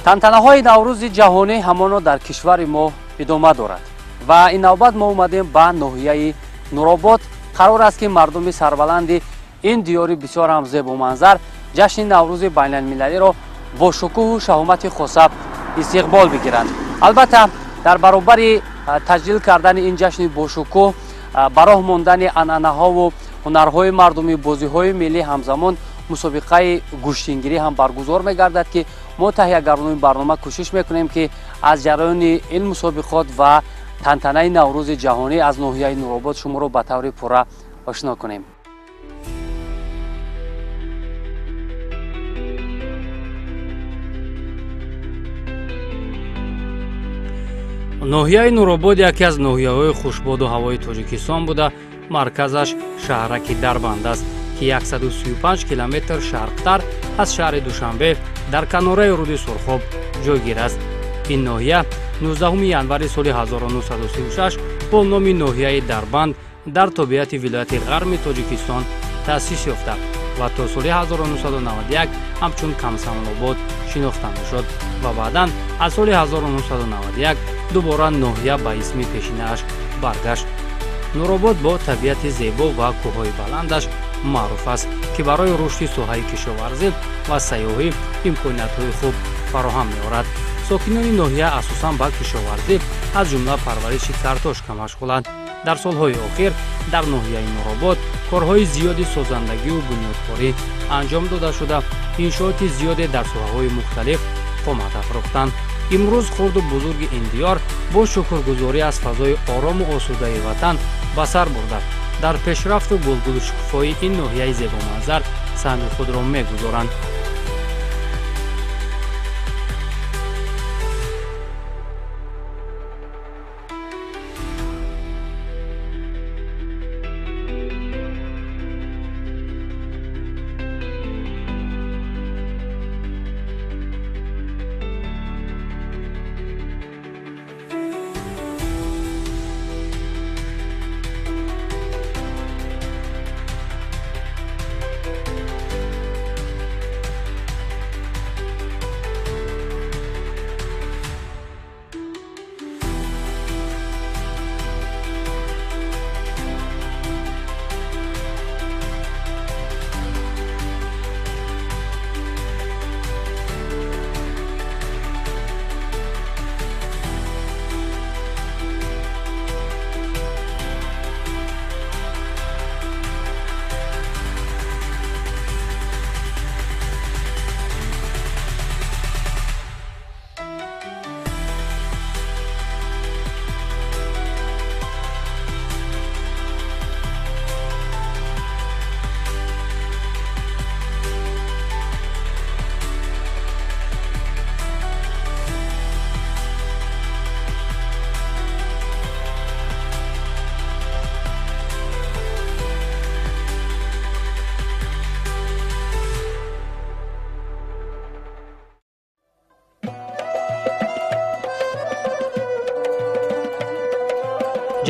Тантанаҳои Наврӯзи ҷаҳонӣ ҳамоно дар кишвари мо идома дорад ва ин навбат мо омадем ба ноҳияи Нуробод. Қарор аст, ки мардуми сарбаланди ин диёри бисёр ҳам зебоманзар ҷашни Наврӯзи байналмилалиро бо шукӯҳу шаҳомати хоса истиқбол бигиранд. Албатта, дар баробари таҷлил кардани ин ҷашни бошукӯҳ, ба роҳ мондани анъанаҳову ҳунарҳои мардумӣ, бозиҳои миллӣ, ҳамзамон мусобиқаи гӯштингирӣ ҳам баргузор мегардад, ки мо таҳиягарони барнома кӯшиш мекунем, ки аз ҷараёни ин мусобиқот ва тантанаи Наврӯзи ҷаҳонӣ аз ноҳияи Нуробод шуморо ба таври пурра ошно кунем. Ноҳияи Нуробод яке аз ноҳияҳои хушбоду ҳавои Тоҷикистон буда, марказаш шаҳраки Дарбанд аст, ки 135 километр шарқтар аз шаҳри Душанбе дар канораи руди Сурхоб ҷойгир аст. Ин ноҳия 19 январи соли 1936 бо номи ноҳияи Дарбанд дар тобеияти вилояти Ғарми Тоҷикистон таъсис ёфта ва то соли 1991 ҳамчун Комсомолобод шинохта мешуд ва баъдан аз соли 1991 дубора ноҳия ба исми пешинааш баргашт. Нуробод бо табиати зебо ва кӯҳҳои баландаш маъруф аст, ки барои рушди соҳаи кишоварзӣ ва сайёҳӣ имкониятҳои хуб фароҳам меорад. Сокинони ноҳия асосан ба кишоварзӣ, аз ҷумла парвариши картошка машғуланд. Дар солҳои охир дар ноҳияи Нуробод корҳои зиёди созандагиву бунёдкорӣ анҷом дода шуда, иншооти зиёде дар соҳаҳои мухталиф қомат афрохтанд. Имрӯз хурду бузурги ин диёр бо шукргузорӣ аз фазои орому осудаи ватан ба сар бурда, дар пешрафту гулгулу шукуфоии ин ноҳияи зебоманзар саҳми худро мегузоранд.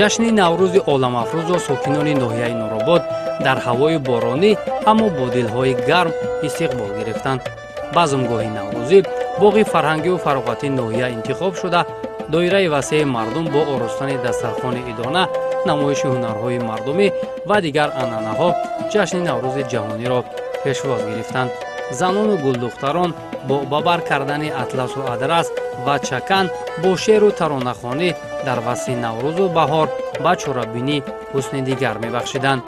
Ҷашни Наврӯзи оламафрӯзро сокинони ноҳияи Нуробод дар ҳавои боронӣ, аммо бо дилҳои гарм истиқбол гирифтанд. Базмгоҳи наврӯзӣ боғи фарҳангиву фароғатии ноҳия интихоб шуда, доираи васеи мардум бо оростани дастархони идона, намоиши ҳунарҳои мардумӣ ва дигар анъанаҳо ҷашни Наврӯзи ҷаҳониро пешвоз гирифтанд. Занону гулдухтарон бо ба бар кардани атласу адрас ва чакан, бо шеъру таронахонӣ дар васфи наврӯзу баҳор ба чорабинӣ ҳусни дигар мебахшиданд.